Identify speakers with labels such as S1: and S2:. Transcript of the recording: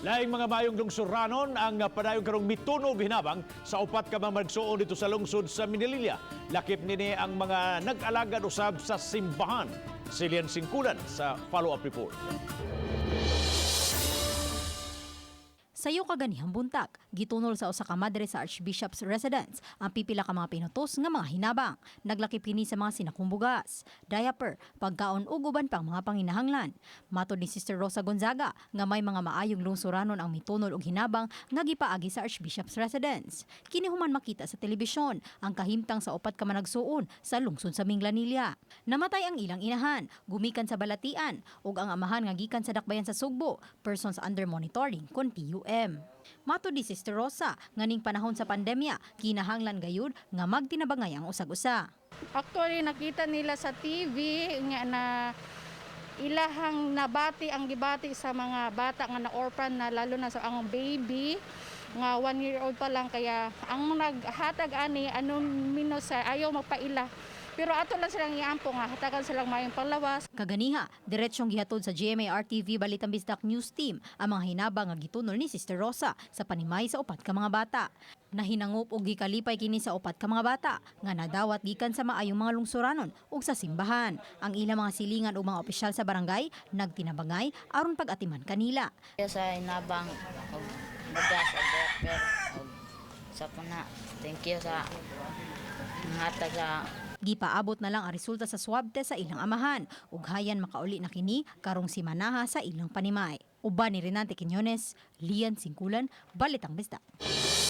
S1: Laing mga mayong lungsuranon ang padayon karong mitunog hinabang sa upat ka mga magsuon dito sa lungsod sa Minglanilla. Lakip nini ang mga nag-alagad usab sa simbahan. Si Lian Singkulan sa follow-up report.
S2: Sayo kaganihang buntag, gitunol sa usa ka madre sa Archbishop's Residence ang pipila ka mga pinutos nga mga hinabang. Naglakip kini sa mga sinakong bugas, diaper, pagkaon ug uban pang mga panginahanglan. Matod ni Sister Rosa Gonzaga nga may mga maayong lungsuranon ang mitunol og hinabang nga gipaagi sa Archbishop's Residence. Kini human makita sa telebisyon ang kahimtang sa upat ka managsuon sa lungsod sa Minglanilla. Namatay ang ilang inahan, gumikan sa Balatian ug ang amahan nga gikan sa Dakbayan sa Sugbo, persons under monitoring kon PUM. Matod ni Sister Rosa nga ning panahon sa pandemya, kinahanglan gayud nga magtinabangay ang usag-usa.
S3: Actually, nakita nila sa TV nga na ilahang nabati ang gibati sa mga bata nga na-orphan na, lalo na sa ang baby nga 1 year old pa lang. Kaya ang naghatag ani ano minus sa ayaw magpaila, pero ato lang silang iampo nga hatagan silang mayong panglawas.
S2: Kaganiha, diretsyong gihatod sa GMA RTV Balitang Bisdak News Team ang mga hinabang nga gitunol ni Sister Rosa sa panimay sa upat ka mga bata. Nahinangop og gikalipay kini sa upat ka mga bata nga nadawat gikan sa maayong mga lungsuranon ug sa simbahan. Ang ilang mga silingan ug mga opisyal sa barangay nagtinabangay aron pag-atiman kanila.
S4: Sa hinabang og bugas og diaper og sa puna. Thank you sa hatag sa
S2: Gipaabot na lang ang resulta sa swab test sa ilang amahan ug hayan makauli na kini karong simanaha sa ilang panimay. Uban ni Renante Quiñones, Lian Singkulan, Balitang Bisdak.